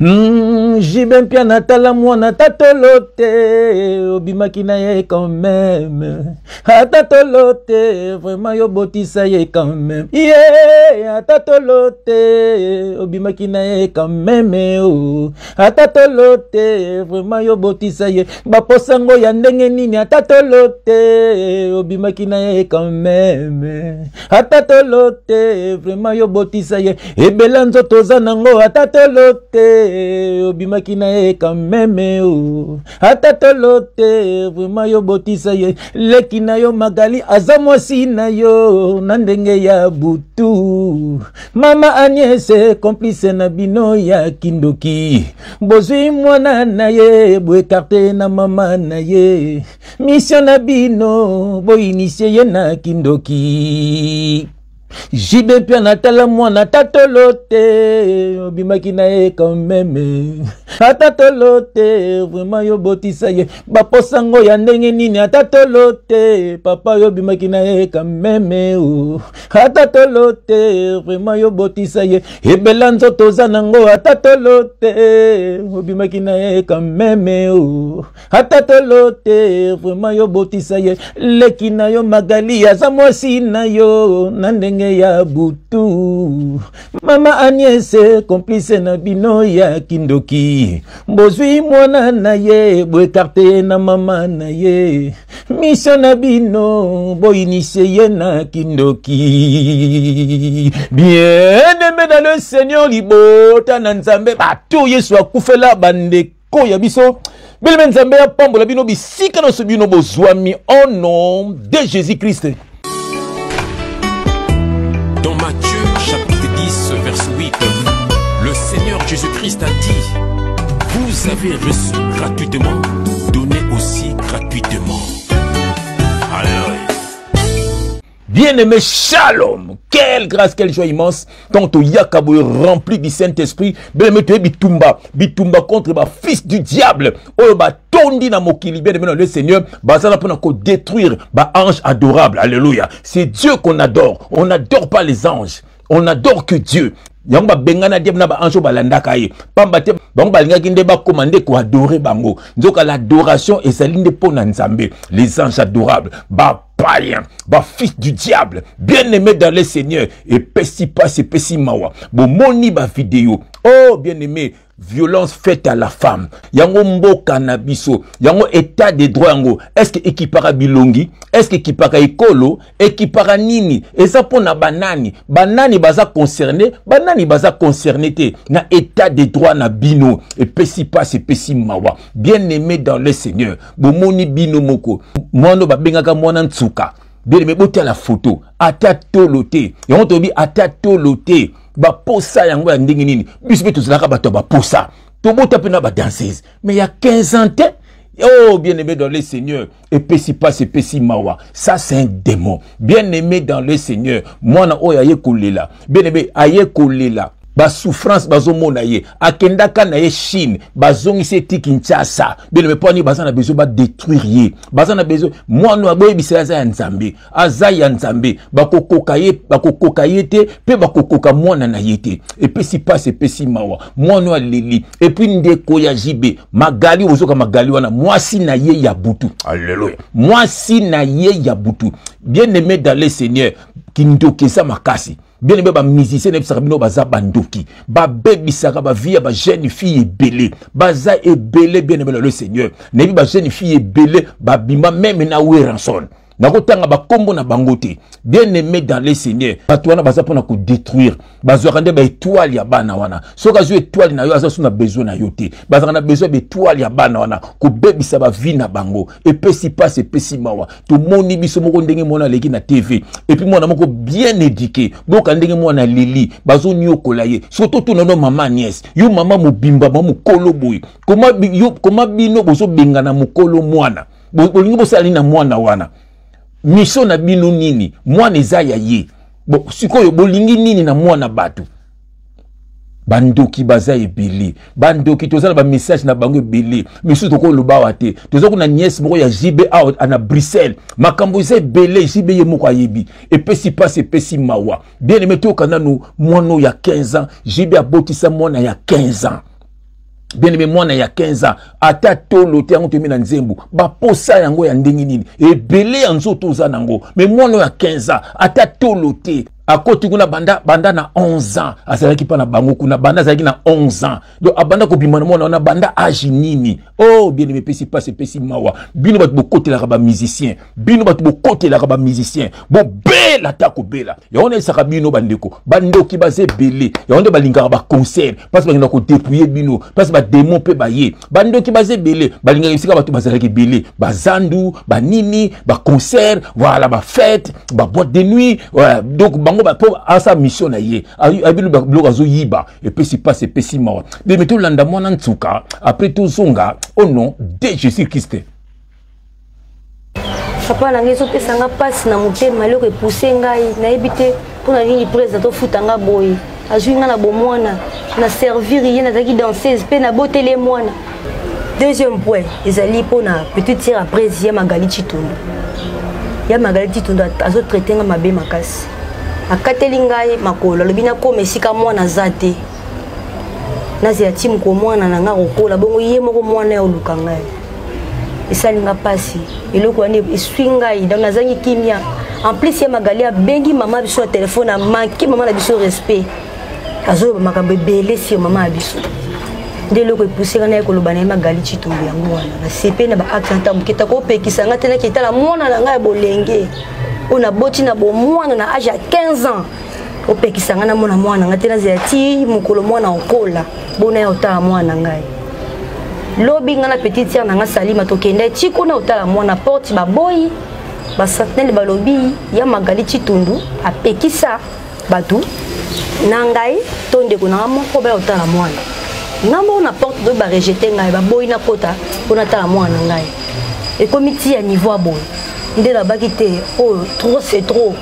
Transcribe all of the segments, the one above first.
JB Mpiana tala mwana tatolo te obimaki na ye quand même ata tolo te vraiment yo botisa ye quand même ye ata tolo te obimaki na ye quand même oh. Ata tolo te vraiment yo botisa ye baposango ya ndenge nini ata tolo te obimaki na ye quand même ata tolo te vraiment yo botisa ye ebela nzoto oza nango ata tolo te obimaki na ye quand même oh. Ata tolo te vraiment yo botisa ye leki na yo Magali aza mwasi na yo na ndenge ya butu. Mama Agnès complice na bino ya kindoki bozwi mwana na ye boekarte na mama na ye mission na bino boinisie ye na kindoki. JB Mpiana tala mwana tatolo te obimaki na ye quand même ata tolo te vraiment yo botisa ye baposango ya ndenge nini ata tolo te papa yo obimaki na ye quand même oh. Ata tolo te vraiment yo botisa ye ebela nzoto oza nango ata tolo te obimaki na ye quand même oh. Ata tolo te vraiment yo botisa ye leki na yo Magali aza mwasi na yo na ndenge ya butu. Mama Agnès complice na bino ya kindoki bozwi mwana na ye boekarte na mama na ye mission na bino boinisie ye na kindoki. Bien-aimé dans le Seigneur, libota na Nzambe bato Yesu akufela bandeko ya biso beleme Nzambe apambola bino bisika nyonso bino bozwami au nom de Jésus-Christ. Dans Matthieu chapitre 10 verset 8, le Seigneur Jésus-Christ a dit: vous avez reçu gratuitement, donnez aussi gratuitement. Alléluia. Bien-aimé, shalom. Quelle grâce, quelle joie immense. Tant Yakabo est rempli du Saint-Esprit. Bien-aimé, tu es bitumba. Bitumba contre ba fils du diable. Oh, ba tondi na mokili. Bien-aimé dans le Seigneur. Bazala pour ko détruire ba ange adorable. Alléluia. C'est Dieu qu'on adore. On n'adore pas les anges. On n'adore que Dieu. Yango ba bengana diable na ba ange balandaka ye. Pamba te bango balingaki nde bakoma nde ko adorer bango. Nzoka l'adoration ezali nde mpo na Nzambe. Les anges adorables, ba païens, ba fils du diable, bien-aimés dans le Seigneur, et pesi pas, et pesi mawa. Bomoni ba vidéo. Oh, bien-aimé, violence faite à la femme. Yango mboka na biso, yango état de droit yango. Est-ce que ekipaka bilongi? Est-ce que ekipaka ekolo? Ekipaka nini? Eza pona banani? Banani baza concerné? Banani baza concerné te na état de droit na bino. Et pesi pas, et pesi mawa. Bien-aimé dans le Seigneur, bomoni bino moko. Mwana babengaka mwana ntsuka. Bien-aimé, botala photo. Ata tolo te. Yango tobi ata tolo te. Baposa yango ya ndenge nini? Biso pe tozalaka bato ya baposa. Tobota pe na ba danseuse. Mais il y a 15 ans te. Oh, bien-aimé dans le Seigneur, epesi pas, epesi mawa. Ça, c'est un démon. Bien-aimé dans le Seigneur, mwana oyo aye kolela. Bien-aimé, aye kolela. Ba souffrance bazomona ye. Akendaka na ye Chine, bazongisi ye ti Kinshasa. Bien-aimé, po ani baza na besoin ba détruire ye. Baza na besoin, mwana oyo aboyebisa ye aza ya Nzambe. Aza ya Nzambe. Bakokoka ye, bakokoka ye te, pe bakokoka mwana na ye te. Epesi pasi, epesi mawa. Mwana oyo aleli. Et puis ndeko ya JB, Magali, ozoka Magali wana, mwasi na ye ya butu. Alléluia. Mwasi na ye ya butu. Bien-aimé dans le Seigneur, kindoki eza makasi. Bien-aimé ba musicien na bino baza bandoki. Ba bebisaka ba vie ya ba jeune fille ebele. Baza ebele bien-aimé dans le Seigneur. Nayebi ba jeune fille ebele ba bima même na Werrason. Nakotanga ba kombo na bango te. Bien-aimé dans le Seigneur, bato wana baza pona ko détruire. Bazwaka nde ba étoile ya bana wana. Soki azwi étoile na yo, aza na besoin na yo te. Bazaka na besoin ba étoile ya bana wana, kobebisa ba vie na bango. Epesi pasi, epesi mawa. Tomoni biso moko ndenge mwana aleki na TV. Et puis mwana moko bien éduqué. Boka ndenge mwana leli, bazonyokola ye. Soki totuna no mama Agnès, yo mama mobimba, mama mokolo boye. Koma yo, koma bino bozobengana mokolo mwana. Bolingi bosala nini na mwana wana? Mission na bino nini? Mwana eza ya ye. Bo, sikoyo bolingi nini na mwana bato? Bandoki baza ebele. Bandoki toza na ba message na bango ebele. Misusu tokoloba awa te. Toza kuna nièce moko ya JB awa na Bruxelles. Makambo eza ebele, JB ye moko ayebi. Epesi pasi, epesi mawa. Bien aimé, toyoka nanu mwana oyo ya 15 ans. JB abotisa mwana ya 15 ans. Bien aimé, mwana ya 15 ans ata tolo te, yango toyemi na nzembo, baposa yango ya ndenge nini? Ebele ya nzoto oza nango, me mwana oyo ya 15 ans ata tolo te, akoti kuna banda, banda na 11 ans azalaki mpa na bango kuna, banda azalaki na 11 ans, donc abanda kobima na mwana wana banda age nini? Oh bien aimé, epesi mpasi, epesi mawa. Bino bato bokotelaka bamusicien, bino bato bokotelaka bamusicien, bobela ata kobela. Yango nayebisaka bino bandeko, bandoki baza ebele, yango nde balingaka baconcert, mpasi bakenda kodepouye bino, mpasi bademo mpe baye. Bandoki baza ebele, balingaka esika bato bazalaka ebele, bazandu banini, baconcert, voilà, bafete, baboite de nuit. Ouais, donc bango mpo asala mission na ye, ayebi biloko azoyiba. Epesi mpasi, epesi mawa. Beme tolanda mwana nsuka, apres tozonga au nom de Jésus Christ. Papa na ngai, ezopesa nga mpasi na motema, eloko epuse ngai, nayebi te mpo na nini président tofuta nga boye. Azwi nga na bomwana, na servir ye, nazalaki danseuse mpe naboteli ye mwana. Deuxième point ezali mpona petite sœur après ya Magali Chitundu. Ya Magali Chitundu azotraite nga mabe makasi, akateli ngai makolo, alobi nakoma esika mwana aza te, nazela ti mokolo mwana na ngai kokola, bongo ye moko mwana ya oluka ngai. Esali nga mpasi, eloko wana eswi ngai, donc nazangi kimia. En plus ya Magali abengi mama biso ya telefone, amanke mama na biso respect, azoloba makambo ebele sio mama ya biso. Nde eloko epuse nga naye koloba na ye Magali Citumbu yango wana, nasepe na baacte ntango moke takopekisa nga te, naki etala mwana na ngai ya bolenge oyo naboti na bomwana na age ya 15 ans. Opekisa ngai namona mwana ngai te, nazela ti mokolo mwana okola, bona ya otala mwana ngai. Lobi ngai na petite sœur na ngai Salima tokende ti kuna otala mwana, porte baboyi, basentinele balobi ya Magali Citundu apekisa bato na ngai to ndeko na ngai moko baya otala mwana. Ngai moko na porte do barejete ngai, baboyi nakota mpo natala mwana na ngai. Ekomi ti ya niveau ya boye nde nabaki te, oyo trop c'est trop,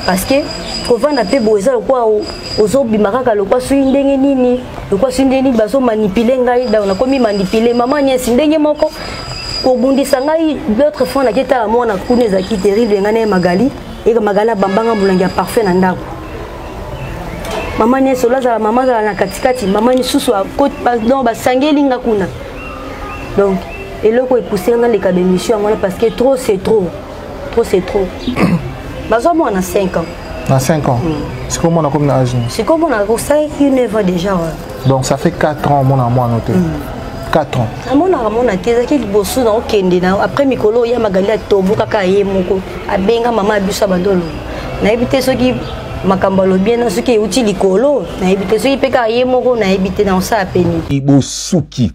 parce que kovanda mpe boye eza lokwa ozobima kaka lokwa soki ndenge nini, lokwa soki ndenge nini, bazomanipule ngai. Donc nakomi manipule mama Niesi ndenge moko kobundisa ngai. L'autre fois nake tala mwana kuna, ezalaki terrible. Ngai na ye Magali, eka Magali abambanga molangi ya parfum na ndako. Mama Niesi olo azala, mama azala na katikati, mama lisusu donc basangeli nga kuna. Donc eloko epuse nga naleka bémission yango wana, parce que trop c'est trop, trop c'est trop. Bazwa mwana 5 ans. Na 5 ans. Sikoyo mwana komi na âge? Sikoyo mwana kosalaki 9 ans déjà wana. Donc ça fait 4 ans mwana mwana te. 4 ans. Amonaka mona te, ezalaki liboso na okende na après mikolo oya Magali atobo kaka ye moko abenga mama ya biso ya bandolo. Nayebi te soki makambo alobi ena soki euti likolo, nayebi te soki mpe kaka ye moko, nayebi te na osala peni. Bosuki,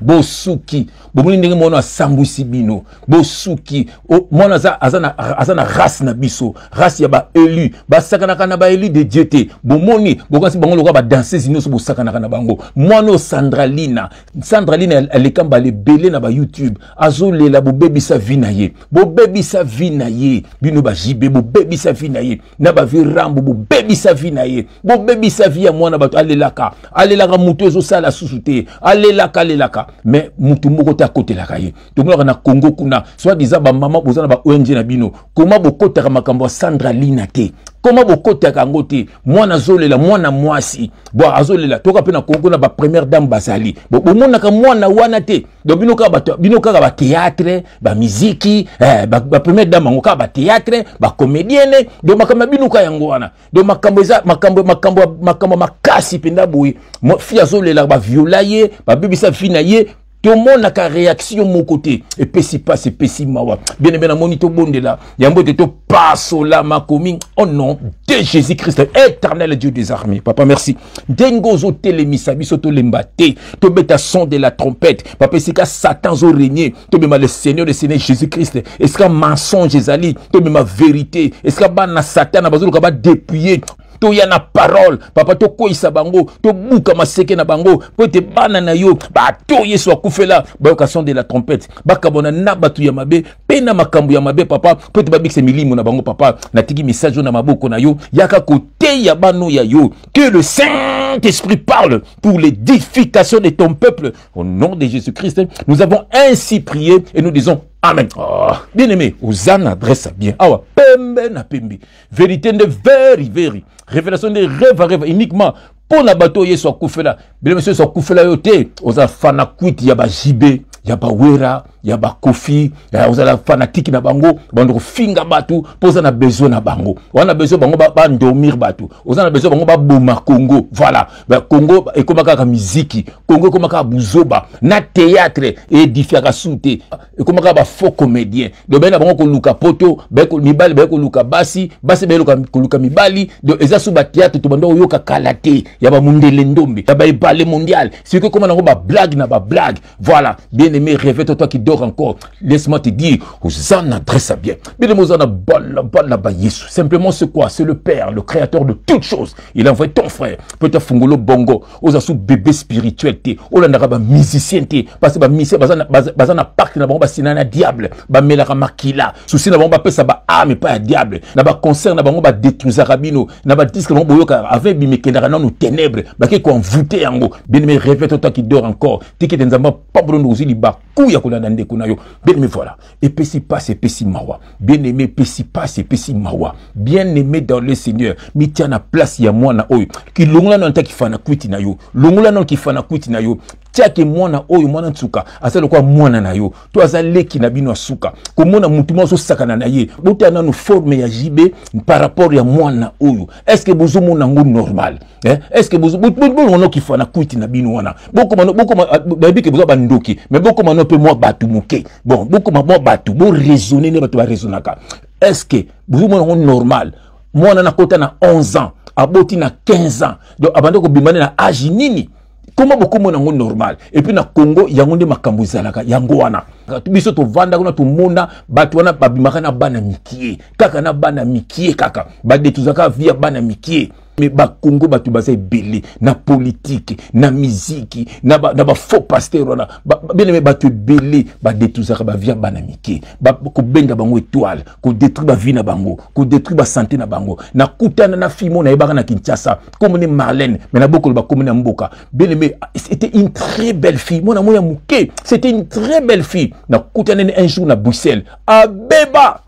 bosuki, bomoni ndenge mwana asambwisi bino. Bosuki. Mwana aza, aza, na, aza na race na biso, race ya baélu, basakanaka na baélu de Dieu te. Bomoni, bokanisi bango lokola badanseuse nyonso, bosakanaka na bango. Mwana oyo Sandralina, Sandralina aleka mbala ebele na bayoutube, azolela, bobebisa vie na ye, bobebisa vie na ye. Bino bajibe, bobebisa vie na ye na bavi rambo, bobebisa vie na ye, bobebisa vie ya mwana bato. Alelaka, alelaka, motu ezosala susu te, alelaka, alelaka, mais motu moko te akotelaka ye. Tomonaka na Congo kuna, soit disant bamama boza na ba ONG na bino, koma bokotaka makambo ya Sandra Lina te, koma bokotaka yango te. Mwana azolela, mwana mwasi bo azolela. Toka mpe na Congo kuna bapremière dame bazali, bomonaka mwana wana te. Donc bino kaka bato, bino kaka batheatre, bamiziki, bapremière dame yango kaka batheatre, bacomédienne. Donc makambo ya bino kaka yango wana. Donc makambo eza makambo, makambo, makambo makasi mpenza boye. Fille azolela, baviola ye, babebisa vie na ye, tomonaka réaction moko te. Epesi mpasi, epesi mawa. Bien aimé, namoni tobondela yango ete topasola makomi au nom de Jésus Christ. Éternel Dieu des armées, papa, merci ndenge ozotelemisa biso, tolemba te, tobeta son de la trompette, papa. Esika Satan azorégner, tobema le Seigneur de Seigneur Jésus Christ. Esika mensonge ezali, tobema vérité. Esika bana Satan bazoluka badépouiller, toya na parole, papa, tokweyisa bango, tobuka maseke na bango, mpo ete bana na yo, bato Yesu akufela, bayoka son de la trompette, bakabona na bato ya mabe mpe na makambo ya mabe, papa, mpo ete babikisa milimo na bango. Papa, natiki message oyo na maboko na yo, yaka koteya bano ya yo. Que le Saint-Esprit parle pour l'édification de ton peuple. Au nom de Jésus-Christ, nous avons ainsi prié et nous disons amen. Oh, bien aimé, oza adresse bien awa, pembe na pembe, vérité nde very very, révélation nde reva reva, uniquement. Mpo na bato oyo Yesu akufela. Bien-aimé, Yesu akufela yo te, oza fanakwiti ya ba JB, ya ba Wera, ya ba Kofi, ozala fanatique na bango, bando kofinga bato mpo oza na besoin na bango. Oza na besoin bango bandormir bato, oza na besoin bango baboma Congo. Voilà, ba Congo ekoma kaka miziki, Congo ekoma kaka buzoba na théâtre edifiaka su te, ekoma kaka ba faux comédien. Donc baye na bango koluka poto, mibali baye koluka basi, basi baye koluka mibali. Donc eza su ba théâtre to bando oyoka kala te ya ba mundele ndombe, ya ba ebale mondial. Sikoyo ekoma nango ba blague na ba blague. Voilà, bien-aimé, réveille-toi, toi qui dors encore. Laisse-moi te dire, Hosanna, adresse à bien. Bien-aimé, Hosanna, bala, bala, ba Yesu. Simplement, c'est quoi? C'est le Père, le Créateur de toutes choses. Il a envoyé ton frère. Peut-être Fungolo Bongo, oza sous bébé spirituel te, olandaka ba musicien te, parce que ba musicien baza na, baza, baza na pacte na bango, ba sina na diable, ba melaka makila. Souci na bango ba pesa ba âme pas ya diable. Na ba concert na bango ba détruisaka bino, na ba disque na bango boyoka avec bimekendaka nanu ténèbres, ba ke ko envoûter yango. Bien-aimé, réveille-toi, toi qui dors encore. Tiki te Nzambe apambola ozwi libaku ya kolanda ndeko na yo. Bien-aimé, voilà. Epesi pasi, epesi mawa. Bien-aimé, epesi pasi, epesi mawa. Bien-aimé dans le Seigneur, mitia na place ya mwana oyo. Kilongola nanu ata kifana kwiti na yo. Longola nanu kifana kwiti na yo. Tiake mwana oyo, mwana nsuka, aza lokola mwana na yo. To aza leki na bino ya suka. Komona mutu moko azosakana na ye. Botala nanu forme ya JB par rapport ya mwana oyo. Est-ce que bozomona yango normal? Eh? Est-ce que bozo, bo, bo, bo, bo, kifana kwiti na bino wana? Bokoma no, bokoma, ah, bayebi ke boza bandoki, mais bokoma no pe mwa batu moke. Bon, bokoma mwa batu, bo raisonner ne batu ba raisonnaka. Est-ce que bozomona yango normal? Mwana na kota na 11 ans, aboti na 15 ans. Donc abandi kobima na âge nini? Comment bokomona yango normal? Et puis na Congo yango nde makambo ezalaka yango wana. Biso tovanda kuna tomona bato wana babimaka na bana mikie, kaka na bana mikie kaka. Ba détruisaka vie ya bana mikie. Mais ba Congo bato baza ebele na politique, na musique, na ba, na ba faux pasteur wana. Ba, ba, bien aimé, bato ebele ba détruisaka ba vie ya bana mikie. Ba, kobenda bango étoile, ko détruire ba vie na bango, ko détruire ba santé na bango. Na kutana na fille mona yebaka na Kinshasa, comme ni Marlène, mais na bokolo ba comme na mboka. Bien aimé, c'était une très belle fille. Mona moya muke, c'était une très belle fille. Na kutana un jour na Bruxelles. Abeba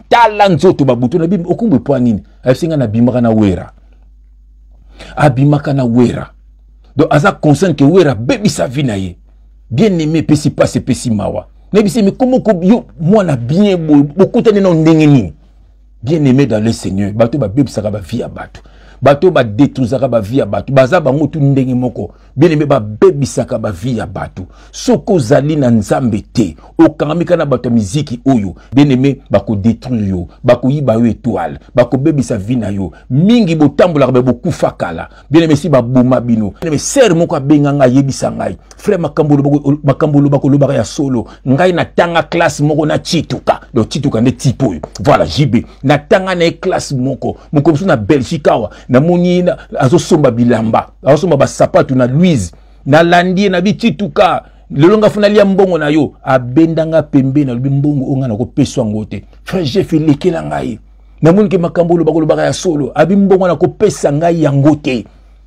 tala nzoto babutu na bimi okumbu epoa nini? Ayebisi nga nabimaka na Wera. Abimaka na Wera. Donc aza conscient que Wera abebisa vie na ye. Bien aimé, epesi pasi, epesi mawa. Nayebisi mais comment ko yo mwana bien boye bokutani na ndenge nini? Bien aimé dans le Seigneur, bato babebisaka ba vie ya bato. Bato ba détruisaka ba vie ya bato. Baza bango tu ndenge moko. Bien aimé, babebisaka ba vie ya bato. Soki ozali na Nzambe te, okangami kaka na bato ya miziki oyo, bien aimé, bako détruire yo, bakoyiba yo étoile, bakobebisa vie na yo. Mingi botambolaka be bokufa kala. Bien aimé, si baboma bino. Bien aimé, sœur moko abenga ngai, ayebisa ngai. Frère, makambo olobaka, makambo olobaka, olobaka ya solo. Ngai natanga classe moko na Chituka. Donc Chituka nde type oyo. Voilà, JB. Natanga na ye classe moko. Moko mosusu na Belgique awa. Namoni ye na, azosomba bilamba. Azosomba ba sapatu na Louise. Nalandi ye na bi Chituka. Lelo nga funa lia mbongo na yo. Abendanga pembe na lobi mbongo oyo nga nakopesa yango te. Frère Jeff elekela ngai. Namoni ke makambo olobaka, olobaka ya solo. Abi mbongo nakopesa ngai yango te.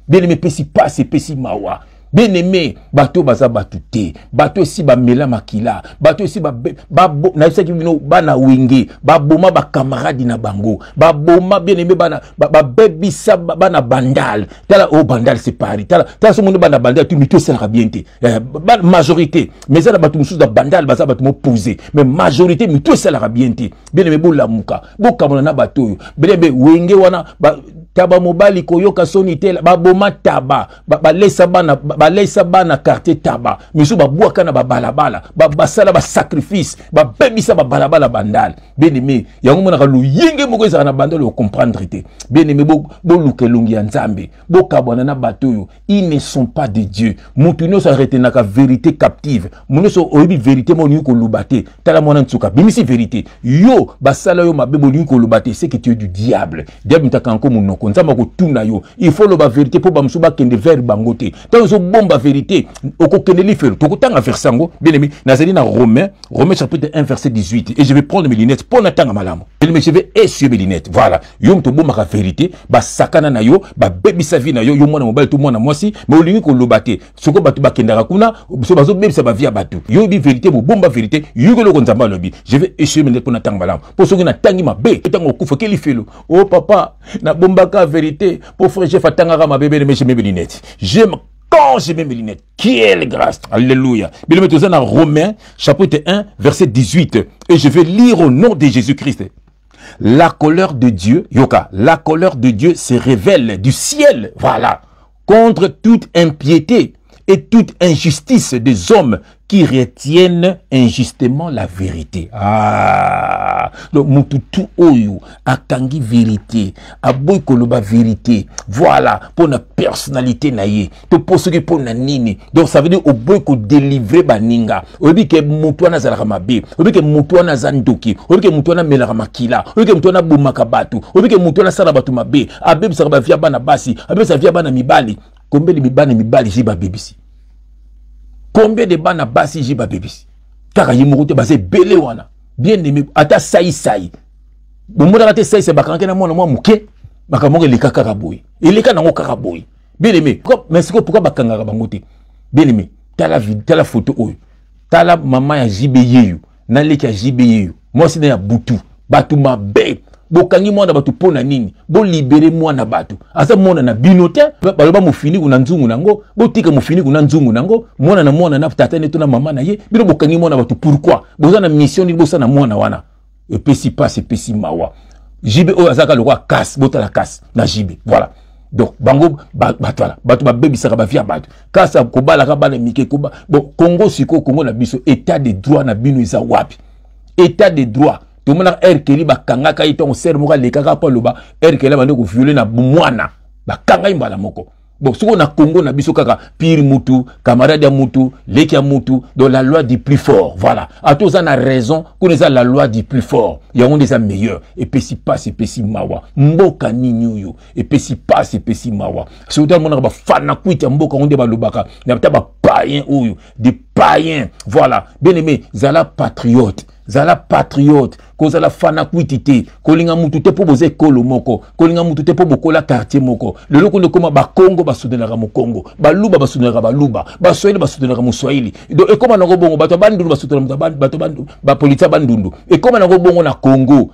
Bien aimé, pesi pasi, pesi mawa. Bien aimé, bato baza bato te. Bato esi bamela makila. Bato esi ba, ba, bo, nayebisaki bino bana wenge, baboma ba camarade na bango. Baboma bien aimé bana, ba, babebisa ba, bana Bandal. Tala oh Bandal c'est Paris. Tala, tala somo bana Bandal tu mito esalaka bien te. Ba, majorité, mais eza na bato mosusu na Bandal baza bato mo posé. Mais majorité mito esalaka bien te. Bien aimé bolamuka, bokamona na bato oyo. Bien aimé wenge wana ba, taba mobali koyoka soni te, baboma taba, ba, balesa bana, ba, balesa bana quartier taba, misu babwaka na babalabala, ba, basala ba sacrifice, babebisa babalabala Bandal. Bien aimé, yango monaka loyenge moko ezalaka na Bandal oyo comprendre te. Bien aimé, boluka elongi ya Nzambe, bokabwana na bato oyo, ils ne sont pas de Dieu. Mutu nyonso aretenaka vérité captive. Mutu nyonso oyebi vérité mo olingi koloba te. Tala mwana nsuka, bimisi vérité. Yo basala yo mabe bolingi koloba te, c'est que tu es du diable. Diable mutaka nko monoko, Nzambe akotuna yo. Il faut loba vérité po ba mosusu bakende vers bango te. Tango ozobomba vérité, okokende lifelo. Tokotanga verset yango, bien aimé, nazali na Romains, Romains chapitre 1 verset 18 et je vais prendre mes lunettes pour natanga malamu. Bien aimé, je vais essuyer mes lunettes. Voilà. Yo moto obombaka vérité, basakana na yo, babebisa vie na yo, yo mwana mobali to mwana mwasi, mais olingi koloba te. Soko bato bakendaka kuna, so bazobebisa ba vie ya bato. Yo oyebi vérité, bobomba vérité, yoki eloko Nzambe alobi. Je vais essuyer mes lunettes pour natanga malamu. Po soki natangi mabe, ntango okufa ke lifelo. Oh papa, nabombaka Tolobaka vérité. Pour frère Jeff atangaka mabe, bien aimé, je mets mes lunettes. J'aime quand je mets mes lunettes. Quelle grâce. Alléluia. Bien aimé, toza na Romains, chapitre 1, verset 18. Et je vais lire au nom de Jésus-Christ. La colère de Dieu, yoka, la colère de Dieu se révèle du ciel, voilà, contre toute impiété et toute injustice des hommes qui retiennent injustement la vérité. Ah, donc mutu tu oyo akangi vérité, aboyi koloba vérité. Voilà, pour na personnalité na ye, to po soki po na nini. Donc ça veut dire oboyi ko délivrer baninga. Oyebi ke mutu wana azalaka mabe, oyebi ke mutu wana aza ndoki, oyebi ke mutu wana amelaka makila, oyebi ke mutu wana abomaka bato, oyebi ke mutu wana asala bato mabe, abebisaka ba vie ya bana basi, abebisaka vie ya bana mibali. Combien de bana mibali ji babebisi? Combien de bana basi ji babebisi? Kaka ye moko te, baza ebele wana. Bien aimé, ata sai sai. Bomonaka te sai sai bakangaki na mwana mwa moke, makambo moko eleka kaka boye. Eleka nango kaka boye. Bien aimé, mais sikoyo pourquoi bakangaka bango te? Bien aimé, tala tala photo oyo. Tala mama ya JB yeyo, na leki ya JB yeyo. Mwasi na ya butu, bato mabe. Bokangi mwana bato mpo na nini? Bolibere mwana bato. Aza mwana na bino te. Baloba mofiniku na nzungu nango, botika mofiniku na nzungu nango, mwana na mwana na tata ne to na mama na ye. Bino bokangi mwana bato pourquoi? Boza na mission nini bosala na mwana wana? Epesi pasi, epesi mawa. JB oyo azalaka lokola casse, botala casse na JB. Voilà. Donc bango bato wana, bato babebisaka ba vie ya bato. Kasa kobalaka bana mike koba. Bon, Congo siko, Congo na biso, état de droit na bino eza wapi? État de droit. Tomonaka R. Kelly bakangaka ye ntango sere moko alekaka mpo aloba R. Kelly abandi koviole na mwana, bakanga ye mbala moko. Bon, sikoyo na Congo na biso kaka pire mutu, camarade ya mutu, leki ya mutu, donc la loi du plus fort. Voilà. Ata oza na raison, kuna eza la loi du plus fort. Yango nde eza meilleur. Epesi pasi, epesi mawa. Mboka nini oyo? Epesi pasi, epesi mawa. Surtout amonaka ba fanakwiti ya mboka yango nde balobaka na ta ba païen oyo, des païens. Voilà. Bien aimé, zala patriote. Zala patriote, kozala fanakwiti te, kolinga mutu te po boza ekolo moko, kolinga mutu te po bokola quartier moko. Lelo kuna ekoma bakongo basutenaka mokongo, baluba basutenaka baluba, baswahili basutenaka moswahili. Donc ekoma nango bongo, bato ya bandundu basutenaka moto ya bato ya bandundu, ba politique ya bandundu. Ekoma nango bongo na Congo.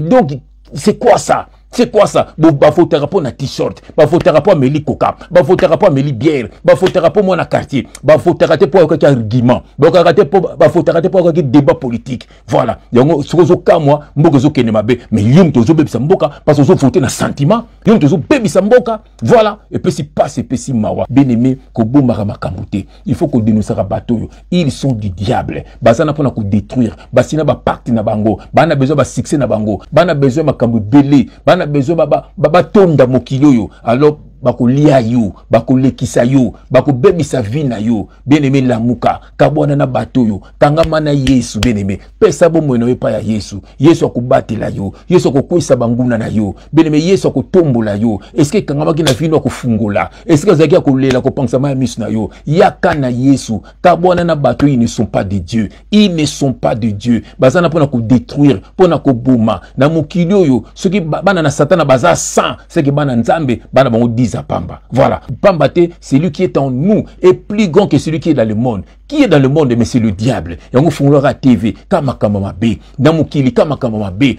Donc c'est quoi ça? C'est quoi ça? Bo, bavotaka po na t-shirt, bavotaka po ameli coca, bavotaka po ameli bière, bavotaka po mwana quartier, bavotaka te po ayokaki argument, bayokaka te po, bavotaka te po ayokaki débat politique. Voilà. Yango soki ozokamwa mboka ezokende mabe, mais yo moto ozobebisa mboka parce que ozovote na sentiment, yo moto ozobebisa mboka. Voilà, epesi pasi, epesi mawa. Bien-aimé, kobombaka makambo te. Il faut kodénonçaka bato oyo. Ils sont du diable. Baza na mpona kodétruire. Basina ba pacte na bango. Bana besoin ba succès na bango. Bana besoin makambo ebele. Bana besoin batonda mokili oyo. Alors bakolia yo, bakolekisa yo, bakobebisa vie na yo. Bien-aimé, lamuka, kabwana na bato oyo, kangama na Yesu. Bien-aimé, pesa bomoi na yo epai ya Yesu. Yesu akobatela yo, Yesu akokweyisa banguna na yo. Bien-aimé, Yesu akotombola yo. Esika ekangamaki na vino akofungola, esika ezalaki ya kolela kopangisa mai ya miso na yo. Yaka na Yesu, kabwana na bato oyo, ils ne sont pas de Dieu. Ils ne sont pas de Dieu. Baza na mpona kodétruire, mpona koboma na mokili oyo. Soki bana na Satana baza 100, c'est que bana Nzambe bana bango 10 à pamba. Voilà. Pamba te, celui qui est en nous est plus grand que celui qui est dans le monde. Qui est dans le monde, mais c'est le diable. Yango fungolaka TV, ka makambo mabe. Na mokili, ka makambo mabe.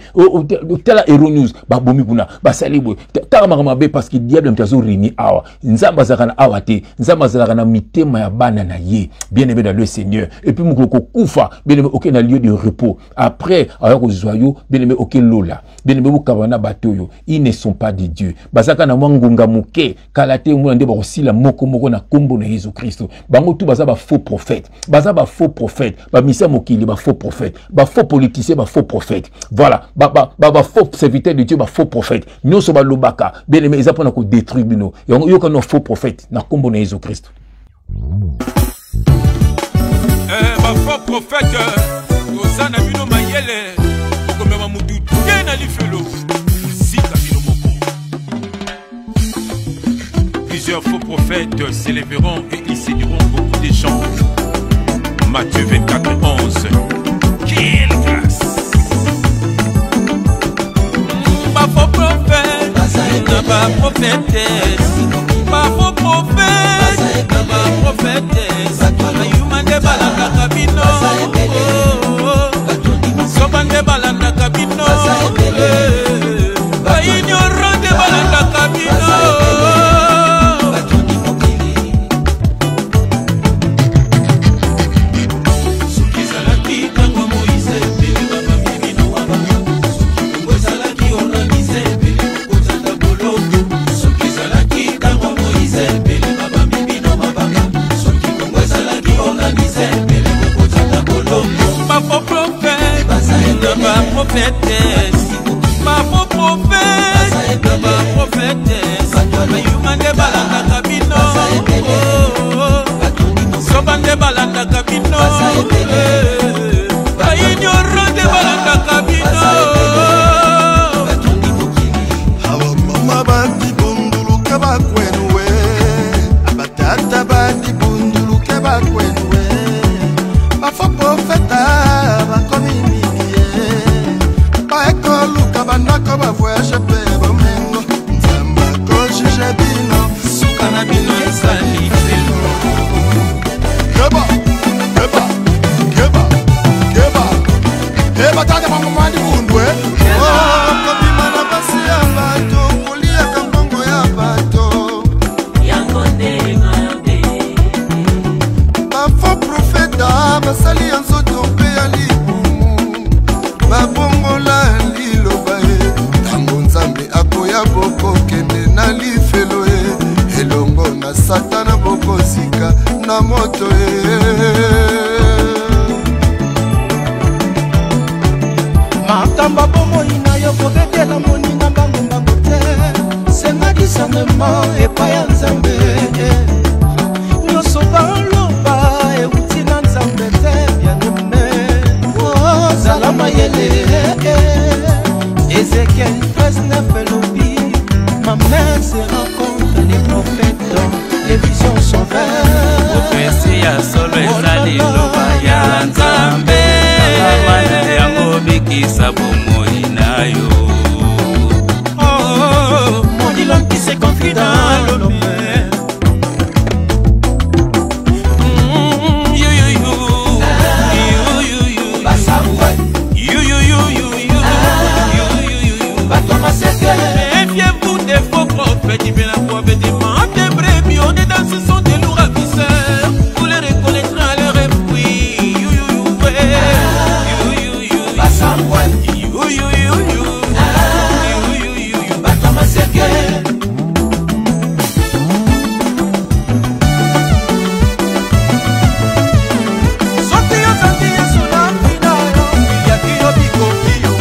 Tala Hero News, babomi kuna, basali boye. Kaka makambo mabe parce que diable moto azo régner awa. Nzambe azalaka na awa te. Nzambe azalaka na mitema ya bana na ye. Bien-aimé dans le Seigneur. Et puis mokolo kokufa, bien-aimé, oke na lieu de repos. Après, aya kozwa yo, bien-aimé, oke lola. Bien-aimé, bokaba na bato oyo. Ils ne sont pas de Dieu. Bazalaka na mwa ngonga moke, kala te mona nde bakosila moko moko na kombo na Yesu Kristo. Bango tu baza ba faux prophètes. Baza ba faux prophètes. Ba misia mokili ba faux prophètes. Ba faux politiciens ba faux prophètes. Voilà, ba faux serviteurs de Dieu ba faux prophètes. Nyonso ba lobaka, bien-aimé, eza pona ko détruire bino. Yango yoka no faux prophète na kombo na Yesu Kristo. Ba faux prophètes, oza na bino mayele, okomema mutu te na lifelo. Zika bino moko. Plusieurs faux prophètes s'élèveront et ils séduiront beaucoup de gens. Matthieu 24, 11. Quelle grâce! Ba faux prophètes, ba prophétesse, ba faux prophètes, ba prophétesse. Bayuma nde balandaka bino, soba nde balandaka bino, ba ignorant nde balandaka prophète bayuma nde balandaka bino soba nde balandaka bino baignoro nde balandaka bino. Awa mama badibunduluke bakwenuwe, batata badibunduluke bakwenuwe, bafaux prophète bakomi milie, baekoluka bandako bavoyage mpe bomengo. Nzambe akojuge bino, suka na bino ezali lifelo. Keba, keba, keba, keba, keba tata mama dibundwe. Kobima na basi ya bato, koliaka mbongo ya bato, yango nde mabe. Bafaux prophète basali ya nzoto mpe ya libumu, babongola liloba ye. Ntango Nzambe akoya, bokokende na lifelo ye elongo na Satana, bokozika na moto ye. Makambo ya bomoi na yo, kobetela moninga mbangombango te. Senga discernement epai ya Nzambe. Nyonso baloba euti na Nzambe te. Bien-aimé, ozala mayele. Ezekiel 13 elobi: "Ma main sera contre les prophètes dont les visions sont vaines." Prophétie ya solo eza liloba ya Nzambe. Kangama na yango, bikisa bomoi na yo. Oh, maudit l'homme qui se confie dans l'homme. Yo, yo, yo. Yo, yo, yo. Yo, yo, yo, yo, yo. Yo, yo, yo, yo. Méfiez-vous des faux prophètes, bien la prophète des brebis, on est dans ce sont des loups ravisseurs. Vous les reconnaîtrez à leur fruit. You, you, you, ouais. You, you, you. You, you, you, you. You, you, you, you. Soki ozangi Yesu na vie na yo, biliaki yo, bikoki yo.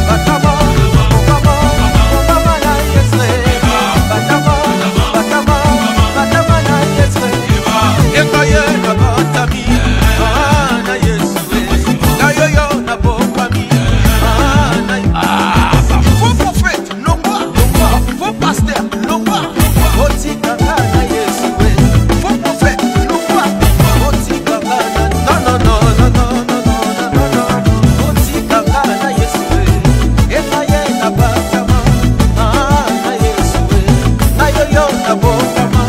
Batama, okama, okama na Yesu. Batama, batama, batama na Yesu. Yenga ye na batami, ah, na Yesu. Na yoyo na bokwami, ah, na. Faux prophète longwa, faux pasteur longwa. Otikanga na Yesu. Faux prophète longwa. Otikanga na, non, non, non, non, non, non, non, non, non. Otikanga na Yesu. Enga ye na batama, ah, na Yesu. Na yoyo na bokama,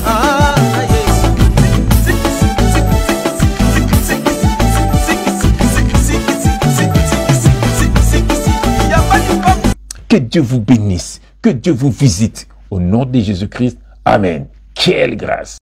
ah, na Yesu. Que Dieu vous bénisse, que Dieu vous visite. Au nom de Jésus-Christ. Amen. Quelle grâce.